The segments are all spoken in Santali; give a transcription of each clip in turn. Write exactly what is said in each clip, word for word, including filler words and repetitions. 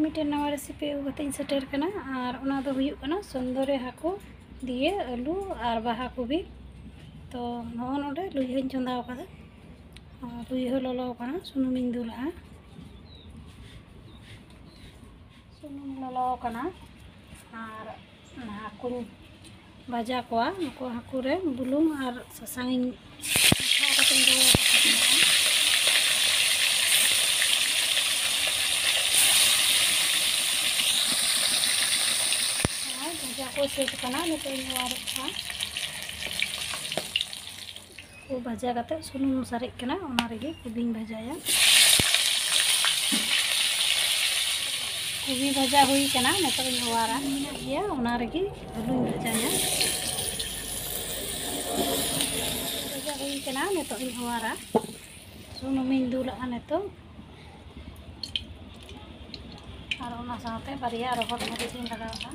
ᱢᱤᱫᱴᱮᱱ ᱱᱟᱣᱟ ᱨᱮᱥᱤᱯᱤ ᱟᱹᱜᱩ ᱠᱟᱛᱮ ᱤᱧ ᱥᱮᱴᱮᱨ ᱠᱟᱱᱟ, ᱟᱨ ᱚᱱᱟ ᱫᱚ ᱦᱩᱭᱩᱜ ᱠᱟᱱᱟ ᱥᱚᱱᱫᱚᱨᱮ ᱦᱟᱹᱠᱩ ᱫᱤᱭᱮ ᱟᱹᱞᱩ ᱟᱨ ᱵᱟᱦᱟ ᱠᱚᱵᱤ᱾ ᱛᱚ ᱱᱚᱜᱼᱚ ᱱᱚᱰᱮ ᱞᱩᱭᱦᱟᱹᱧ ᱪᱚᱸᱫᱟ ᱟᱠᱟᱫᱟ, ᱟᱨ ᱞᱩᱭᱦᱟᱹ ᱞᱚᱞᱚ ᱟᱠᱟᱱᱟ, ᱥᱩᱱᱩᱢᱤᱧ ᱫᱩᱞᱟᱜᱼᱟ᱾ ᱥᱩᱱᱩᱢ ᱞᱚᱞᱚ ᱟᱠᱟᱱᱟ, ᱟᱨ ᱚᱱᱟ ᱦᱟᱹᱠᱩᱧ ᱵᱷᱟᱡᱟ ᱠᱚᱣᱟ᱾ ᱱᱩᱠᱩ ᱦᱟᱹᱠᱩ ᱨᱮ ᱵᱩᱞᱩᱝ ᱟᱨ ᱥᱟᱥᱟᱝ ᱤᱧ ᱢᱮᱥᱟ ᱠᱟᱛᱮᱧ ᱫᱚᱦᱚ ᱠᱟᱜ ᱠᱟᱱᱟ᱾ ᱟᱨ ᱵᱷᱟᱡᱟ ᱠᱚ ᱥᱟᱹᱛ ᱠᱟᱱᱟ, ᱱᱤᱛᱚᱜ ᱤᱧ ᱚᱣᱟᱨᱮᱫ ᱠᱚᱣᱟ᱾ ᱠᱚ ᱵᱷᱟᱡᱟ ᱠᱟᱛᱮ ᱥᱩᱱᱩᱢ ᱥᱟᱨᱮᱡ ᱠᱟᱱᱟ, ᱚᱱᱟ ᱨᱮᱜᱮ ᱠᱚᱵᱤᱧ ᱵᱷᱟᱡᱟᱭᱟ᱾ ᱠᱚᱵᱤ ᱵᱷᱟᱡᱟ ᱦᱩᱭ ᱠᱟᱱᱟ, ᱱᱤᱛᱚᱜ ᱤᱧ ᱚᱣᱟᱨᱟ᱾ ᱢᱮᱱᱟᱜ ᱜᱮᱭᱟ, ᱚᱱᱟ ᱨᱮᱜᱮ ᱟᱹᱞᱩᱧ ᱵᱷᱟᱡᱟᱭᱟ᱾ ᱵᱷᱟᱡᱟ ᱦᱩᱭ ᱠᱟᱱᱟ, ᱱᱤᱛᱚᱜ ᱤᱧ ᱚᱣᱟᱨᱟ᱾ ᱥᱩᱱᱩᱢᱤᱧ ᱫᱩᱞᱟᱜᱼᱟ ᱱᱤᱛᱚᱜ, ᱟᱨ ᱚᱱᱟ ᱥᱟᱶᱛᱮ ᱵᱟᱨᱭᱟ ᱨᱚᱦᱚᱲ ᱢᱟᱹᱨᱤᱪ ᱤᱧ ᱞᱟᱜᱟᱣ ᱮᱫᱟ᱾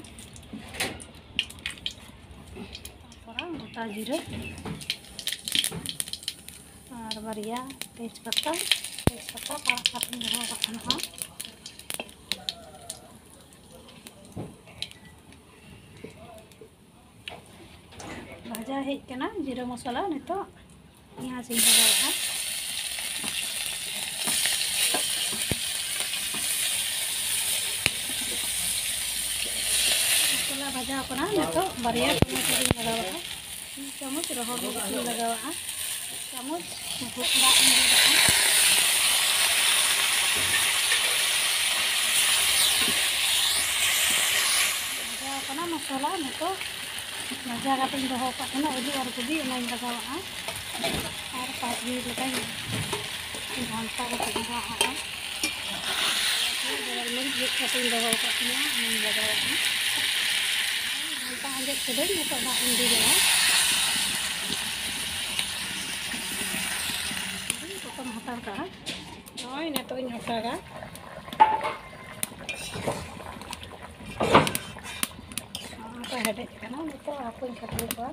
ᱛᱷᱚᱲᱟ ᱜᱚᱴᱟ ᱡᱤᱨᱟᱹ ᱟᱨ ᱵᱟᱨᱭᱟ ᱛᱮᱡᱽ ᱯᱟᱛᱟ, ᱛᱮᱡᱽ ᱯᱟᱛᱟ ᱯᱟᱲᱟᱜ ᱠᱟᱛᱮᱧ ᱫᱚᱦᱚ ᱠᱟᱜ ᱠᱟᱱᱟ ᱦᱟᱸᱜ᱾ ᱵᱷᱟᱡᱟ ᱦᱮᱡ ᱠᱟᱱᱟ ᱡᱤᱨᱟᱹ ᱢᱚᱥᱞᱟ, ᱱᱤᱛᱚᱜ ᱯᱮᱸᱭᱟᱡᱽ ᱤᱧ ᱞᱟᱜᱟᱣᱮᱫᱼᱟ᱾ ᱢᱚᱥᱞᱟ ᱵᱷᱟᱡᱟᱣ ᱠᱟᱱᱟ, ᱱᱤᱛᱚᱜ ᱵᱟᱨᱭᱟ ᱴᱚᱢᱮᱴᱳ ᱤᱧ ᱞᱟᱜᱟᱣᱮᱫᱼᱟ᱾ ᱢᱤᱫ ᱪᱟᱢᱚᱪ ᱨᱚᱦᱚᱲ ᱢᱟᱹᱨᱤᱪ ᱤᱧ ᱞᱟᱜᱟᱣᱟᱜᱼᱟ, ᱪᱟᱢᱚᱪ ᱵᱷᱩᱥ ᱫᱟᱜ ᱤᱧ ᱫᱩᱞᱟᱜᱼᱟ᱾ ᱵᱷᱟᱡᱟᱣ ᱠᱟᱱᱟ ᱢᱚᱥᱞᱟ, ᱱᱤᱛᱚᱜ ᱵᱷᱟᱡᱟ ᱠᱟᱛᱮᱧ ᱫᱚᱦᱚ ᱠᱟᱜ ᱛᱟᱦᱮᱱᱟ ᱟᱹᱞᱩ ᱟᱨ ᱠᱚᱵᱤ, ᱚᱱᱟᱧ ᱞᱟᱜᱟᱣᱟᱜᱼᱟ ᱟᱨ ᱯᱟᱸᱪ ᱢᱤᱱᱤᱴ ᱞᱮᱠᱟᱧ ᱜᱷᱟᱱᱴᱟ ᱠᱟᱛᱮᱧ ᱨᱟᱜ ᱟᱜᱼᱟ᱾ ᱵᱮᱨᱮᱞ ᱢᱟᱹᱨᱤᱪ ᱜᱮᱫ ᱠᱟᱛᱮᱧ ᱫᱚᱦᱚ ᱟᱠᱟᱫ ᱛᱤᱧᱟᱹ, ᱚᱱᱟᱧ ᱞᱟᱜᱟᱣᱟᱜᱼᱟ᱾ ᱜᱷᱟᱱᱴᱟ ᱟᱸᱡᱮᱫ ᱠᱮᱫᱟᱹᱧ, ᱱᱤᱛᱚᱜ ᱫᱟᱜ ᱤᱧ ᱫᱩᱞᱟᱜᱼᱟ᱾ ᱯᱚᱴᱚᱢ ᱦᱟᱛᱟᱲ ᱠᱟᱜᱼᱟ᱾ ᱱᱚᱜᱼᱚᱭ ᱱᱤᱛᱚᱜ ᱤᱧ ᱚᱴᱟᱜᱟ᱾ ᱱᱚᱜᱼᱚ ᱱᱚᱝᱠᱟ ᱦᱮᱰᱮᱡ ᱠᱟᱱᱟ, ᱱᱤᱛᱚᱜ ᱦᱟᱹᱠᱩᱧ ᱠᱷᱟᱫᱽᱞᱮ ᱠᱚᱣᱟ᱾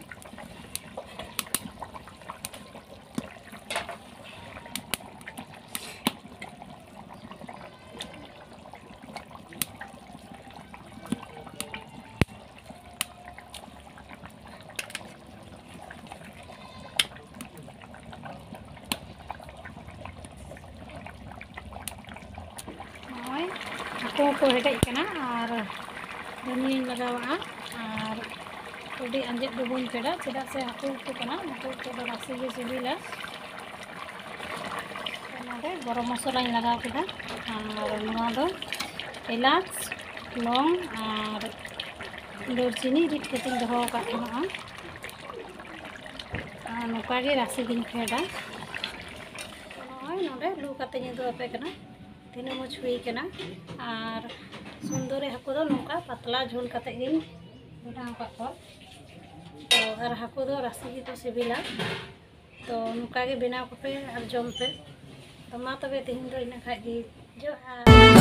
ᱠᱚ ᱦᱮᱰᱮᱡ ᱠᱟᱱᱟ ᱟᱨ ᱫᱷᱩᱱᱤᱭᱟᱹᱧ ᱞᱟᱜᱟᱣᱟᱜᱼᱟ᱾ ᱟᱨ ᱟᱹᱰᱤ ᱟᱸᱡᱮᱫ ᱫᱚ ᱵᱟᱹᱧ ᱯᱷᱮᱰᱟ, ᱪᱮᱫᱟᱜ ᱥᱮ ᱦᱟᱹᱠᱩ ᱩᱛᱩ ᱠᱟᱱᱟ, ᱦᱟᱹᱠᱩ ᱩᱛᱩ ᱫᱚ ᱨᱟᱥᱮ ᱜᱮ ᱥᱤᱵᱤᱞᱟ᱾ ᱱᱚᱰᱮ ᱜᱚᱨᱚᱢ ᱢᱚᱥᱞᱟᱧ ᱞᱟᱜᱟᱣ ᱠᱮᱫᱟ᱾ ᱟᱨ ᱱᱚᱣᱟ ᱫᱚ ᱮᱞᱟᱪ, ᱞᱚᱝ ᱟᱨ ᱫᱟᱨᱪᱤᱱᱤ ᱨᱤᱫ ᱠᱟᱛᱮᱧ ᱫᱚᱦᱚ ᱟᱠᱟᱫ ᱛᱟᱦᱮᱱᱟ᱾ ᱟᱨ ᱱᱚᱝᱠᱟ ᱜᱮ ᱨᱟᱥᱮ ᱜᱤᱧ ᱯᱷᱮᱰᱟ᱾ ᱱᱚᱜᱼᱚᱭ ᱱᱚᱰᱮ ᱞᱩ ᱠᱟᱛᱮᱧ ᱩᱫᱩᱜ ᱟᱯᱮ ᱠᱟᱱᱟ ᱛᱤᱱᱟᱹᱜ ᱢᱚᱡᱽ ᱦᱩᱭ ᱠᱟᱱᱟ᱾ ᱟᱨ ᱥᱩᱱᱫᱚᱨᱤ ᱦᱟᱹᱠᱩ ᱫᱚ ᱱᱚᱝᱠᱟ ᱯᱟᱛᱞᱟ ᱡᱷᱳᱞ ᱠᱟᱛᱮ ᱜᱤᱧ ᱵᱮᱱᱟᱣ ᱟᱠᱟᱫ ᱠᱚᱣᱟ᱾ ᱛᱚ ᱟᱨ ᱦᱟᱹᱠᱩ ᱫᱚ ᱨᱟᱥᱮ ᱜᱮᱠᱚ ᱥᱤᱵᱤᱞᱟ᱾ ᱛᱚ ᱱᱚᱝᱠᱟ ᱜᱮ ᱵᱮᱱᱟᱣ ᱠᱚᱯᱮ ᱟᱨ ᱡᱚᱢ ᱯᱮ᱾ ᱛᱚ ᱢᱟ ᱛᱚᱵᱮ ᱛᱮᱦᱮᱧ ᱫᱚ ᱤᱱᱟᱹᱜ ᱠᱷᱟᱡ ᱜᱮ᱾ ᱡᱚᱦᱟᱨ᱾